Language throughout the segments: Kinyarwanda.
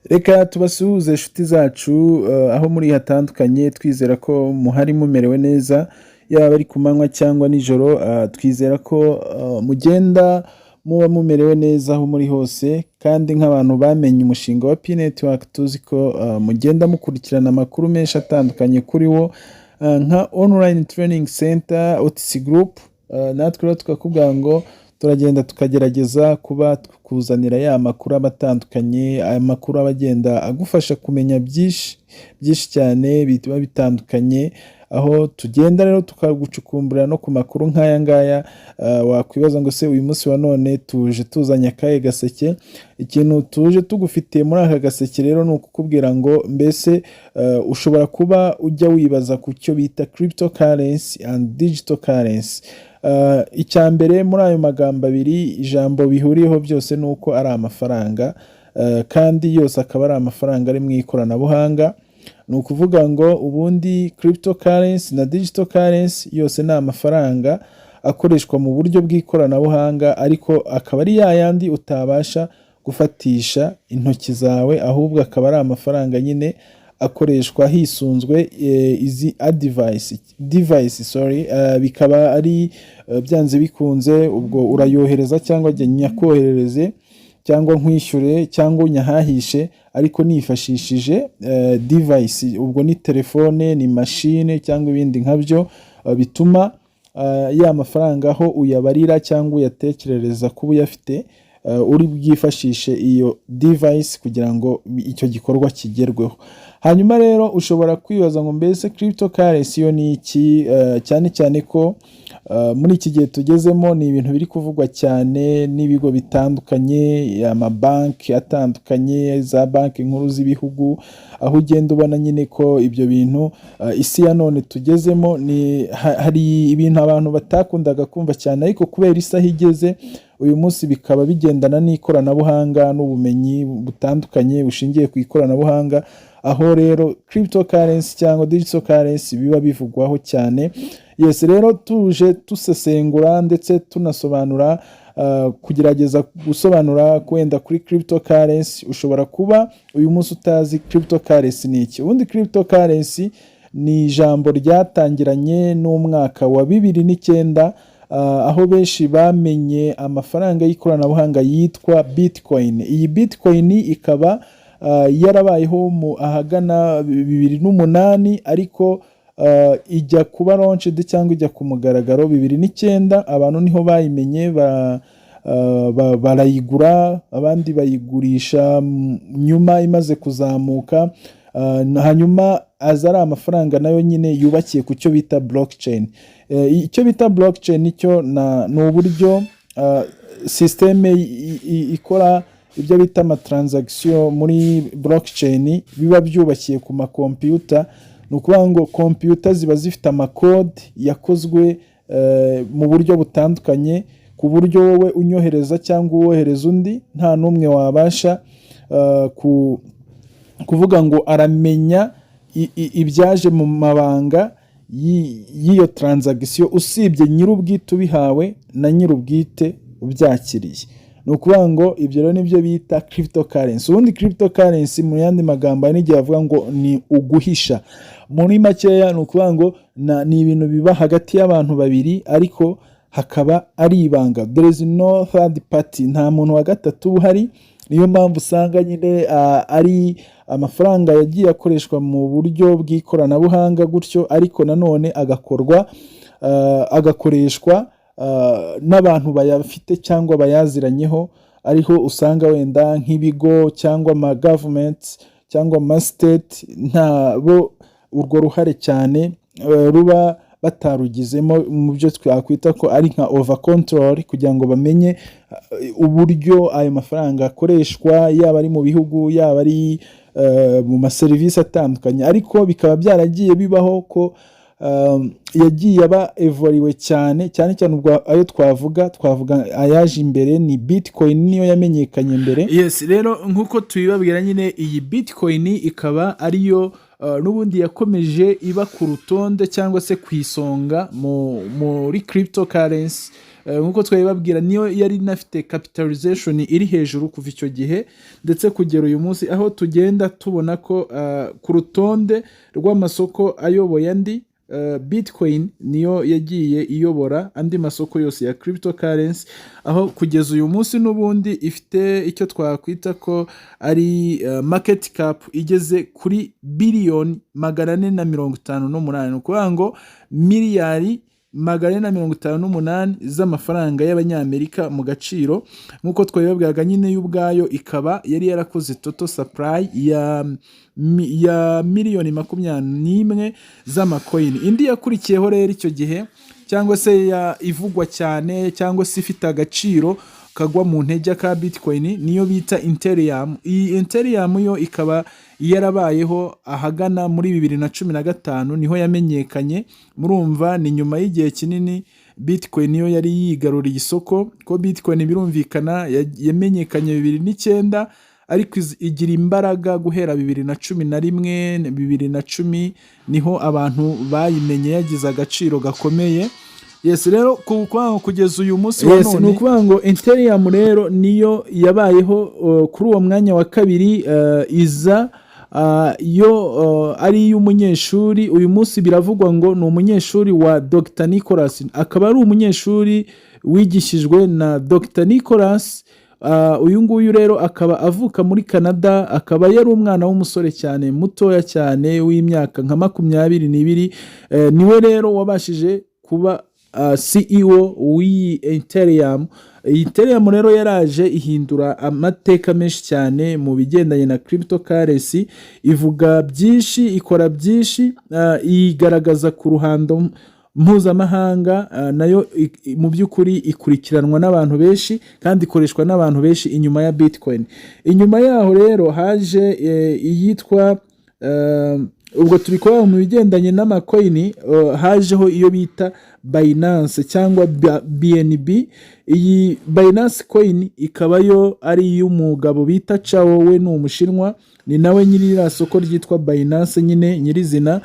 Reka tubasuhuze, inshuti zacu, aho muri hatandukanye. Twizera ko muhari mumerewe neza, yaba ari ku manywa cyangwa nijoro. Twizera ko mugenda muba mumerewe neza aho muri hose. Kandi nk'abantu bamenye umushinga wa Pi Network, tuzi ko mugenda mukurikirana amakuru menshi atandukanye kuri wo, nka Online Training Center, OTC Group. Natwe rero tukakubwira ngo turagenda tukagerageza kuba kuzanira ya makuru aba atandukanye, aya makuru aba agenda agufasha kumenya byinshi byinshi cyane biba bitandukanye. Aho tugenda rero tukagucukumburira no ku makuru nk'aya ngaya. Wakwibaza ngo: "Se uyu munsi wa none tuje tuzanye akahe gaseke?" Ikintu tuje tugufitiye muri aka gaseke rero ni ukukubwira ngo mbese ushobora kuba ujya wibaza ku cyo bita cryptocurrency and digital currency. Icya mbere, muri ayo magambo abiri, ijambo bihuriyeho byose ni uko ari amafaranga, kandi yose akaba ari amafaranga ari mu ikoranabuhanga. Ni ukuvuga ngo ubundi cryptocurrency na digital currency yose ni amafaranga akoreshwa mu buryo bw'ikoranabuhanga, ariko akaba ari ya yandi utabasha gufatisha intoki zawe, ahubwo akaba ari amafaranga nyine akoreshwa hisunzwe izi a device, sorry, bikaba ari byanze bikunze ubwo urayohereza cyangwa jya nyakoherereze cyangwa nkwishyure cyangwa unyahahishe, ariko nifashishije device. Ubwo ni telefone, ni mashine cyangwa ibindi nkabyo, bituma ya mafaranga aho uyabarira cyangwa uyatekerereza kuba uyafite, uri bwifashishe iyo device kugira ngo icyo gikorwa kigerweho. Hanyuma rero ushobora kwibaza ngo: "Mbese cryptocurrency yo ni iki?" Cyane cyane ko muri iki gihe tugezemo ni ibintu biri kuvugwa cyane n'ibigo bitandukanye, amabanki atandukanye, za banki nkuru z'ibihugu, aho ugenda ubona nyine ko ibyo bintu, isi ya none tugezemo, ni hari ibintu abantu batakundaga kumva cyane, ariko kubera isaha igeze uyu munsi bikaba bigendana n'ikoranabuhanga n'ubumenyi butandukanye bushingiye ku ikoranabuhanga. Aho rero cryptocurrency cyangwa digital currency biba bivugwaho cyane. Yes, rero tuje dusesengura ndetse tunasobanura, kugerageza gusobanura wenda kuri cryptocurrency. Ushobora kuba uyu munsi utazi cryptocurrency ni iki. Ubundi cryptocurrency ni ijambo ryatangiranye n'umwaka wa 2009, aho benshi bamenye amafaranga y'ikoranabuhanga yitwa Bitcoin. Iyi Bitcoin ikaba yarabayeho mu ahagana 2008, ariko ijya kuba launched cyangwa ijya ku mugaragaro 2009. Abantu niho bayimenye, barayigura, abandi bayigurisha nyuma imaze kuzamuka. Hanyuma aza ari amafaranga nayo nyine yubakiye ku cyo bita blockchain. Icyo bita blockchain nicyo ni uburyo système ikora ibyo bita amatransaction muri blockchain biba byubakiye ku makompiyuta. Ni ukuvuga ngo kompiyuta ziba zifite amakode yakozwe mu buryo butandukanye, ku buryo wowe unyohereza cyangwa uwohereza undi nta n'umwe wabasha kuvuga ngo aramenya ibyaje mu mabanga y'iyo transaction, usibye nyir'ubwite ubihawe na nyir'ubwite ubyakiriye. Ni ukuvuga ngo ibyo rero nibyo bita cryptocurrency. Ubundi cryptocurrency, mu yandi magambo, hari n'igihe bavuga ngo ni uguhisha. Muri makeya ni ukuvuga ngo ni ibintu biba hagati y'abantu babiri, ariko hakaba ari ibanga. There is no third party, nta muntu wa gatatu uba uhari. Niyo mpamvu usanga nyine ari amafaranga yagiye akoreshwa mu buryo bw'ikoranabuhanga gutyo, ariko nanone agakorwa, agakoreshwa n'abantu bayafite cyangwa bayaziranyeho, ariho usanga wenda nk'ibigo cyangwa ama government cyangwa ama state ntabo urwo ruhare cyane ruba batarugizemo mu byo twakwita ko ari nka over control, kugira ngo bamenye uburyo ayo mafaranga akoreshwa, yaba ari mu bihugu, yaba ari mu maserivisi atandukanye. Ariko bikaba byaragiye bibaho ko yagiye aba evolué cyane cyane cyane. Ubwo ayo twavuga ayaje imbere ni Bitcoin, niyo yamenyekanye mbere. Yes, rero nk'uko tubibabwira nyine, iyi Bitcoin ikaba ariyo n'ubundi yakomeje iba ku rutonde cyangwa se ku isonga muri cryptocurrency. Nk'uko twabibabwira, niyo yari inafite capitalization iri hejuru kuva icyo gihe ndetse kugera uyu munsi, aho tugenda tubona ko ku rutonde rw'amasoko ayoboye andi, Bitcoin niyo yagiye iyobora andi masoko yose ya cryptocurrency, aho kugeza uyu munsi n'ubundi ifite icyo twakwita ko ari market cap igeze kuri biliyoni 458, ni ukuvuga ngo miliyari 458 z'amafaranga y'abanyamerika mu gaciro. Nk'uko twabibabwiraga nyine, y'ubwayo ikaba yari yarakoze total supply ya miliyoni 21 z'amacoin. Indi yakurikiyeho rero icyo gihe, cyangwa se ya ivugwa cyane, cyangwa se ifite agaciro kagwa mu ntege ka Bitcoin, niyo bita Ethereum. Iyi Ethereum yo ikaba yarabayeho ahagana muri 2015, niho yamenyekanye. Murumva ni nyuma y'igihe kinini Bitcoin yo yari yigaruriye isoko, ko Bitcoin birumvikana yamenyekanye 2009, ariko igira imbaraga guhera 2011, 2010, niho abantu bayimenye yagize agaciro gakomeye. Yes, rero kugeza uyu munsi wa none, ni ukuvuga ngo Ethereum rero niyo yabayeho kuri uwo mwanya wa kabiri, iza yo ari iy'umunyeshuri. Uyu munsi biravugwa ngo ni umunyeshuri wa Dr Nicholas, akaba ari umunyeshuri wigishijwe na Dr Nicholas. Uyu nguyu rero akaba avuka muri Canada, akaba yari umwana w'umusore cyane, mutoya cyane, w'imyaka nka 22. Niwe rero wabashije kuba CEO w'iyi Ethereum. Iyi Ethereum rero yaraje ihindura amateka menshi cyane mu bigendanye na cryptocurrency, ivuga byinshi, ikora byinshi, igaragaza ku ruhando mpuzamahanga. Nayo mu by'ukuri ikurikiranwa n'abantu benshi kandi ikoreshwa n'abantu benshi inyuma ya Bitcoin. Inyuma yaho rero haje iyitwa, ubwo turi kuba mu bigendanye n'amacoin, hajeho iyo bita Binance cyangwa BNB. Iyi Binance Coin ikaba yo ari iy'umugabo bita Cao, we ni Umushinwa, ni nawe nyiri iriya soko ryitwa Binance nyine nyirizina.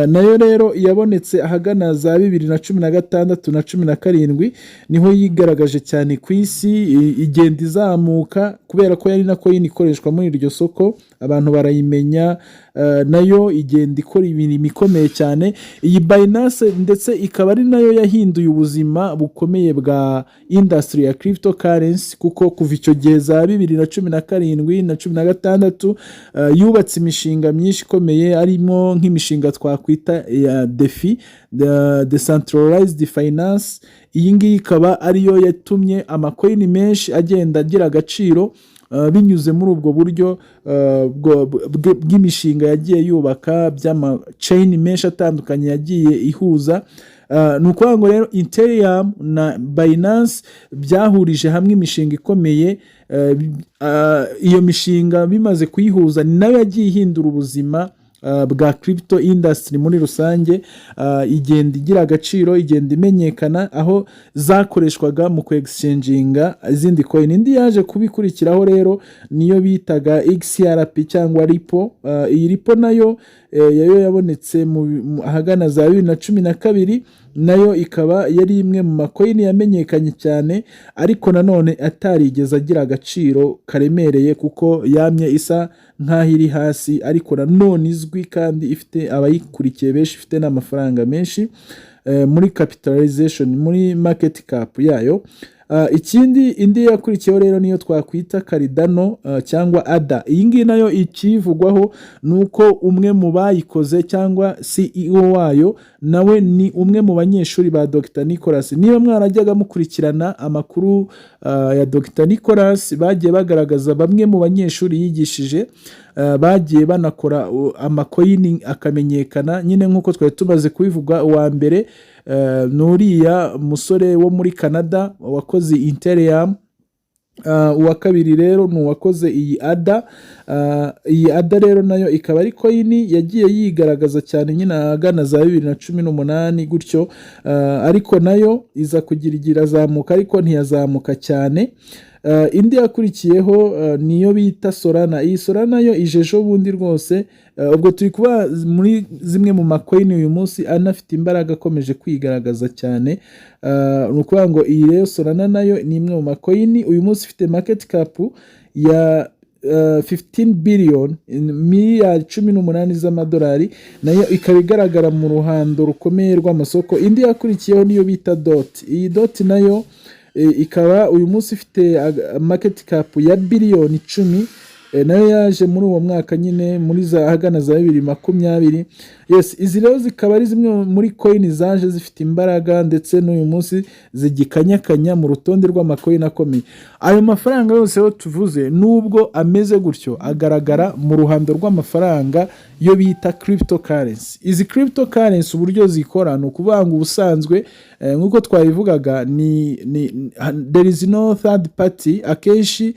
Nayo rero yabonetse ahagana za 2016 na 17, niho yigaragaje cyane ku isi, igenda izamuka kubera ko yari na coin ikoreshwa muri iryo soko, abantu barayimenya. Nayo igenda ikora imirimo ikomeye cyane iyi Binance, ndetse ikaba ari nayo yahinduye ubuzima bukomeye bwa industry ya cryptocurrency, kuko kuva icyo gihe za 2017 na 16, yubatse imishinga myinshi ikomeye, harimo nk'imishinga twakwita ya DeFi, the decentralized finance. Iyi ngiyi ikaba ariyo yatumye amacoin menshi agenda agira agaciro binyuze muri ubwo buryo bw'imishinga yagiye yubaka by'amachain menshi atandukanye yagiye ihuza. Ni ukuvuga ngo rero Ethereum na Binance byahurije hamwe imishinga ikomeye. Iyo mishinga bimaze kuyihuza, ni nayo yagiye ihindura ubuzima bwa crypto industry muri rusange, igenda igira agaciro, igenda imenyekana, aho zakoreshwaga mu kwexchanginga izindi coin. Indi yaje kubikurikiraho rero niyo bitaga XRP cyangwa Ripple. Iyi Ripple nayo yayo yabonetse ahagana za 2012, nayo ikaba yari imwe mu macoin yamenyekanye cyane, ariko nanone atarigeze agira agaciro karemereye, kuko yamye isa nk'aho iri hasi, ariko nanone izwi kandi ifite abayikurikiye benshi, ifite n'amafaranga menshi muri capitalization, muri market cap yayo. Ikindi indi yakurikiyeho rero niyo twakwita Cardano cyangwa ADA. Iyi ngiyi nayo ikivugwaho ni uko umwe mu bayikoze cyangwa CEO wayo nawe ni umwe mu banyeshuri ba Dr Nicholas. Niba mwarajyaga mukurikirana amakuru ya Dr Nicholas, bagiye bagaragaza bamwe mu banyeshuri yigishije bagiye banakora amacoin akamenyekana nyine. Nk'uko twari tumaze kubivuga, uwa mbere ni uriya musore wo muri Canada wakoze Ethereum. Uwa kabiri rero ni uwakoze iyi ADA. Iyi ADA rero nayo ikaba ari coin yagiye yigaragaza cyane nyine ahagana za 2018 gutyo, ariko nayo iza kugira igira azamuka, ariko ntiyazamuka cyane. Indi yakurikiyeho niyo bita Solana. Iyi Solana yo ije ejo bundi rwose. Ubwo turi kuba muri zimwe mu ma coin uyu munsi anafite imbaraga, akomeje kwigaragaza cyane. Ni ukuvuga ngo iyi rero Solana nayo ni imwe mu ma coin uyu munsi ifite market cap ya 15 billion, miliyari 18 z'amadolari, nayo ikaba igaragara mu ruhando rukomeye rw'amasoko. Indi yakurikiyeho niyo bita Dot. Iyi Dot nayo ikaba uyu munsi ifite market cap ya biliyoni 10, nayo yaje muri uwo mwaka nyine, muri za ahagana za 2020. Yes, izi rero zikaba ari zimwe muri coin zaje zifite imbaraga, ndetse n'uyu munsi zigikanyakanya mu rutonde rw'ama coin akomeye. Ayo mafaranga yose yo tuvuze, nubwo ameze gutyo, agaragara mu ruhando rw'amafaranga yo bita cryptocurrency. Izi cryptocurrency uburyo zikora ni ukuvuga ngo ubusanzwe, nk'uko twabivugaga, ni there is no third party. Akenshi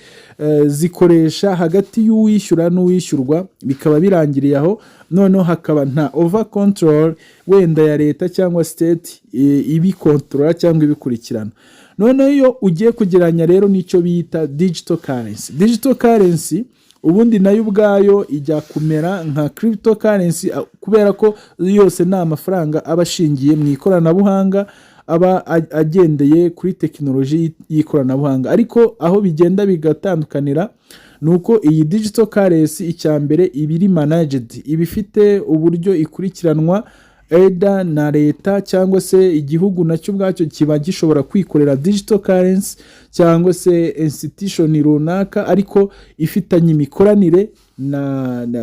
zikoresha hagati y'uwishyura n'uwishyurwa, bikaba birangiriye aho. Noneho hakaba nta over control wenda ya leta cyangwa state ibikontorora cyangwa ibikurikirana. Noneho iyo ugiye kugereranya rero n'icyo bita digital currency, digital currency ubundi nayo ubwayo ijya kumera nka cryptocurrency, kubera ko yose ni amafaranga aba ashingiye mu ikoranabuhanga, aba agendeye kuri tekinoloji y'ikoranabuhanga. Ariko aho bigenda bigatandukanira ni uko iyi digital currency, icya mbere, iba iri managed, iba ifite uburyo ikurikiranwa either na leta cyangwa se igihugu nacyo ubwacyo kiba gishobora kwikorera digital currency, cyangwa se institution runaka ariko ifitanye imikoranire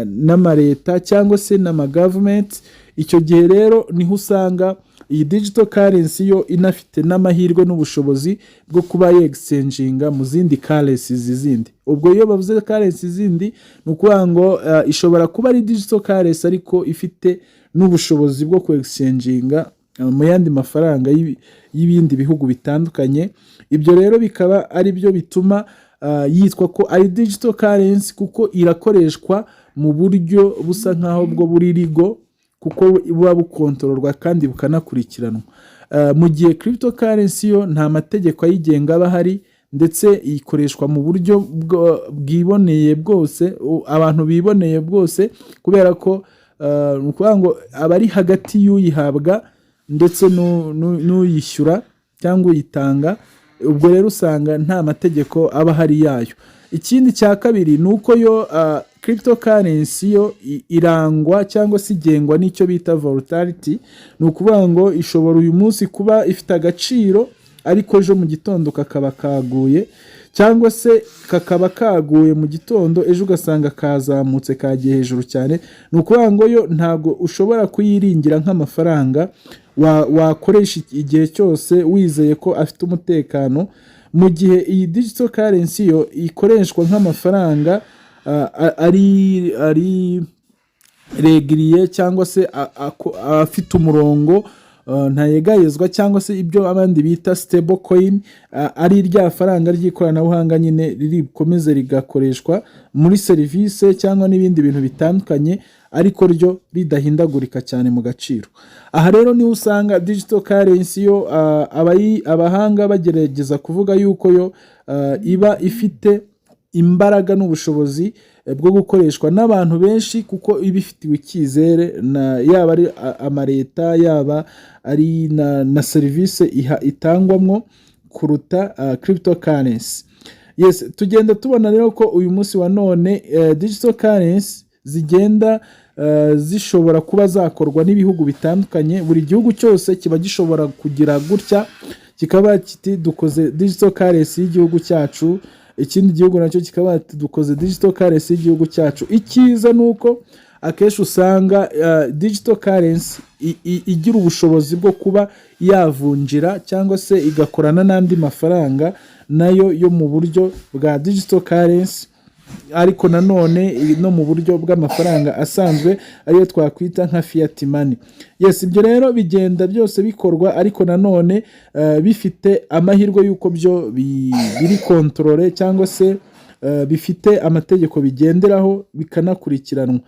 n'amaleta cyangwa se n'ama government. Icyo gihe rero niho usanga iyi digital currency yo inafite n'amahirwe n'ubushobozi bwo kuba yexchanginga mu zindi currencies zindi. Ubwo iyo bavuze currency zindi, ni ukuvuga ngo ishobora kuba ari digital currency ariko ifite n'ubushobozi bwo ku exchanginga mu yandi mafaranga y'ibindi bihugu bitandukanye. Ibyo rero bikaba ari byo bituma yitwa ko ari digital currency, kuko irakoreshwa mu buryo busa nk'aho bwo buri legal, kuko buba bukontororwa kandi bukanakurikiranwa. Mu gihe cryptocurrency yo nta mategeko ayigenga aba ahari, ndetse ikoreshwa mu buryo bwiboneye bwose, abantu biboneye bwose, kubera ko ni ukuvuga ngo aba ari hagati y'uyihabwa ndetse n'uyishyura cyangwa uyitanga. Ubwo rero usanga nta mategeko aba ahari yayo. Ikindi cya kabiri ni uko yo cryptocurrency yo irangwa cyangwa se igengwa n'icyo bita volatility. Ni ukuvuga ngo ishobora uyu munsi kuba ifite agaciro, ariko ejo mu gitondo kakaba kaguye, cyangwa se kakaba kaguye mu gitondo, ejo ugasanga kazamutse, kagiye hejuru cyane. Ni ukuvuga ngo yo ntabwo ushobora kuyiringira nk'amafaranga wakoresha igihe cyose wizeye ko afite umutekano, mu gihe iyi digital currency yo ikoreshwa nk'amafaranga ari régulier, cyangwa se afite umurongo ntayegayezwa, cyangwa se ibyo abandi bita stable coin, ari rya faranga ry'ikoranabuhanga nyine riri bukomeze rigakoreshwa muri serivisi cyangwa n'ibindi bintu bitandukanye, ariko ryo ridahindagurika cyane mu gaciro. Aha rero niho usanga digital currency yo abahanga bagerageza kuvuga yuko yo iba ifite imbaraga n'ubushobozi bwo gukoreshwa n'abantu benshi, kuko iba ifitiwe icyizere na yaba ari amaleta, yaba ari na serivisi itangwamo kuruta cryptocurrency. Yes, tugenda tubona rero ko uyu munsi wa none digital currency zigenda zishobora kuba zakorwa n'ibihugu bitandukanye. Buri gihugu cyose kiba gishobora kugira gutya kikaba kiti: "Dukoze digital currency y'igihugu cyacu." Ikindi gihugu nacyo kikaba kiti: "Dukoze digital currency y'igihugu cyacu." Icyiza ni uko akenshi usanga digital currency igira ubushobozi bwo kuba yavunjira cyangwa se igakorana n'andi mafaranga nayo yo mu buryo bwa digital currency, ariko nanone no mu buryo bw'amafaranga asanzwe, ariyo twakwita nka fiat money. Yes, ibyo rero bigenda byose bikorwa, ariko nanone bifite amahirwe y'uko byo biri contrôlé, cyangwa se bifite amategeko bigenderaho, bikanakurikiranwa,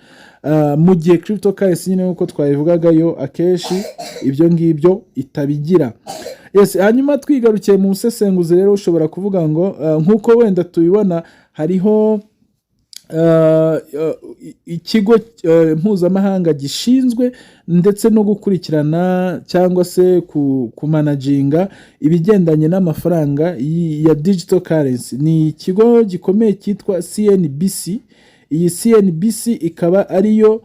mu gihe cryptocurrency nyine, nk'uko twabivugaga, yo akenshi ibyo ngibyo itabigira. Yes, hanyuma twigarukiye mu busesenguzi rero, ushobora kuvuga ngo nk'uko wenda tubibona, hariho ikigo mpuzamahanga gishinzwe ndetse no gukurikirana cyangwa se kumanaginga ibigendanye n'amafaranga ya digital currency. Ni ikigo gikomeye cyitwa CNBC. Iyi CNBC ikaba ariyo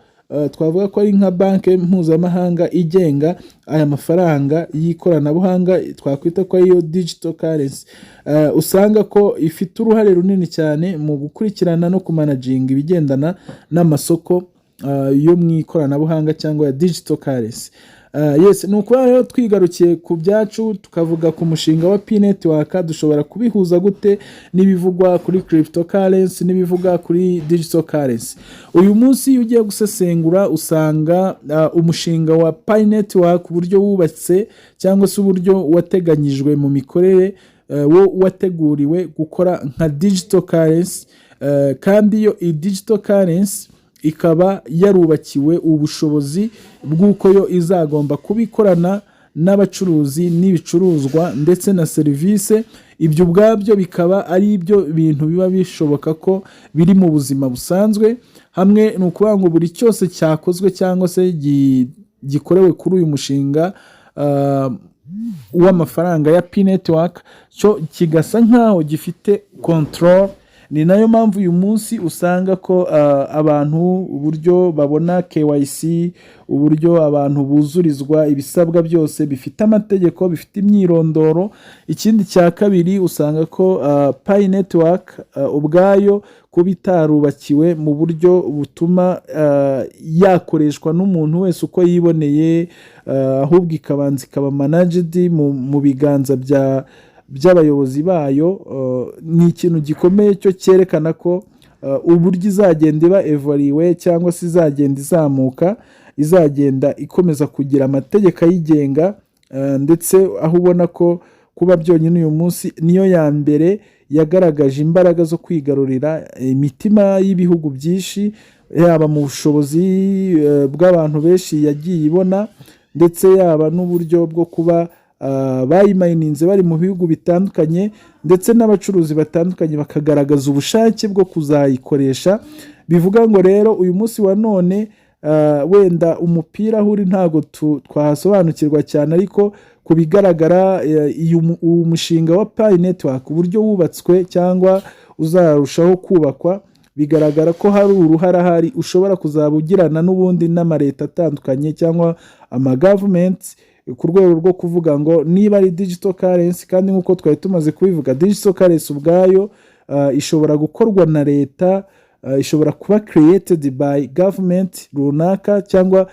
twavuga ko ari nka banki mpuzamahanga igenga aya mafaranga y'ikoranabuhanga, twakwita ko ariyo digital currency. Usanga ko ifite uruhare runini cyane mu gukurikirana no kumanaginga ibigendana n'amasoko yo mu ikoranabuhanga cyangwa ya digital currency. Yes, ni ukuvuga rero twigarukiye ku byacu, tukavuga ku mushinga wa Pi Network, dushobora kubihuza gute n'ibivugwa kuri cryptocurrency n'ibivuga kuri digital currency? Uyu munsi iyo ugiye gusesengura, usanga umushinga wa Pi Network, uburyo wubatse cyangwa se uburyo wateganyijwe mu mikorere, wo wateguriwe gukora nka digital currency, kandi iyo iyi digital currency ikaba yarubakiwe ubushobozi bw'uko yo izagomba kuba ikorana n'abacuruzi n'ibicuruzwa ndetse na serivisi. Ibyo ubwabyo bikaba ari ibyo bintu biba bishoboka ko biri mu buzima busanzwe hamwe. Ni ukuvuga ngo buri cyose cyakozwe cyangwa se gikorewe kuri uyu mushinga w'amafaranga ya Pi Network, cyo kigasa nk'aho gifite control. Ni nayo mpamvu uyu munsi usanga ko abantu uburyo babona KYC, uburyo abantu buzurizwa ibisabwa byose bifite amategeko, bifite imyirondoro. Ikindi cya kabiri, usanga ko Pi Network ubwayo kuba itarubakiwe mu buryo butuma yakoreshwa n'umuntu wese uko yiboneye, ahubwo ikabanza ikaba managed mu biganza by'abayobozi bayo, ni ikintu gikomeye cyo cyerekana ko uburyo izagenda iba evolué cyangwa se izagenda izamuka, izagenda ikomeza kugira amategeko ayigenga, ndetse aho ubona ko kuba byonyine uyu munsi niyo ya mbere yagaragaje imbaraga zo kwigarurira imitima y'ibihugu byinshi, yaba mu bushobozi bw'abantu benshi yagiye ibona, ndetse yaba n'uburyo bwo kuba bayimayininze bari mu bihugu bitandukanye, ndetse n'abacuruzi batandukanye bakagaragaza ubushake bwo kuzayikoresha. Bivuga ngo rero uyu munsi wa none wenda umupira aho uri ntabwo twahasobanukirwa cyane, ariko ku bigaragara uyu mushinga wa Pi Network, uburyo wubatswe cyangwa uzarushaho kubakwa, bigaragara ko hari uruhare ahari ushobora kuzaba ugirana n'ubundi n'amaleta atandukanye cyangwa amagavumenti, ku rwego rwo kuvuga ngo niba ari digital currency. Kandi nk'uko twari tumaze kubivuga, digital currency ubwayo ishobora gukorwa na leta, ishobora kuba created by government runaka cyangwa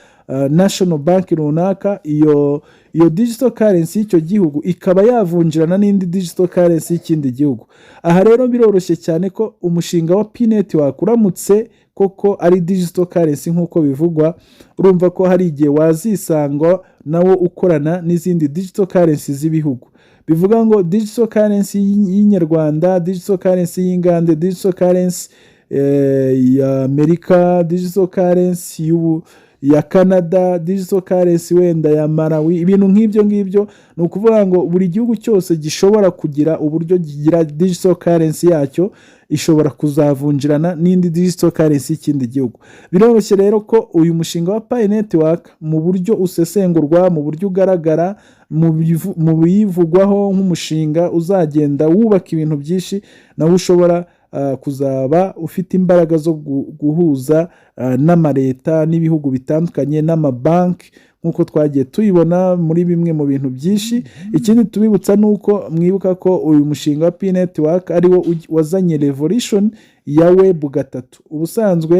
national bank runaka. Iyo digital currency y'icyo gihugu ikaba yavunjirana n'indi digital currency y'ikindi gihugu. Aha rero biroroshye cyane ko umushinga wa Pi Network uramutse koko ari digital currency nk'uko bivugwa, urumva ko hari igihe wazisanga nawo ukorana n'izindi digital currency z'ibihugu. Bivuga ngo digital currency y'inyarwanda, digital currency y'ingande, digital currency ya Amerika, digital currency ya Canada, digital currency wenda ya Malawi, ibintu nk'ibyo ngibyo. Ni ukuvuga ngo buri gihugu cyose gishobora kugira uburyo kigira digital currency yacyo, ishobora kuzavunjirana n'indi digital currency y'ikindi gihugu. Biroroshye rero ko uyu mushinga wa Pi Network, mu buryo usesengurwa, mu buryo ugaragara mu biyivugwaho nk'umushinga uzagenda wubaka ibintu byinshi, nawe ushobora kuzaba ufite imbaraga zo guhuza n'amaleta n'ibihugu bitandukanye n'amabanki, nk'uko twagiye tuyibona muri bimwe mu bintu byinshi. Ikindi tubibutsa ni uko mwibuka ko uyu mushinga wa Pi Network ariwo wazanye revolution ya web 3. Ubusanzwe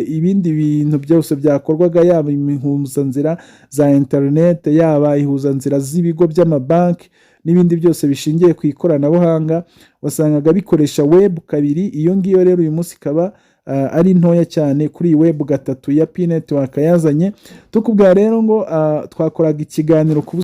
ibindi bintu byose byakorwaga, yaba imihuzanzira za interineti, yaba ihuzanzira z'ibigo by'amabanki n'ibindi byose bishingiye ku ikoranabuhanga, wasangaga bikoresha web 2. Iyo ngiyo rero uyu munsi ikaba ari ntoya cyane kuri iyi web 3 ya Pi Network yazanye. Tukubwira rero ngo twakoraga ikiganiro ku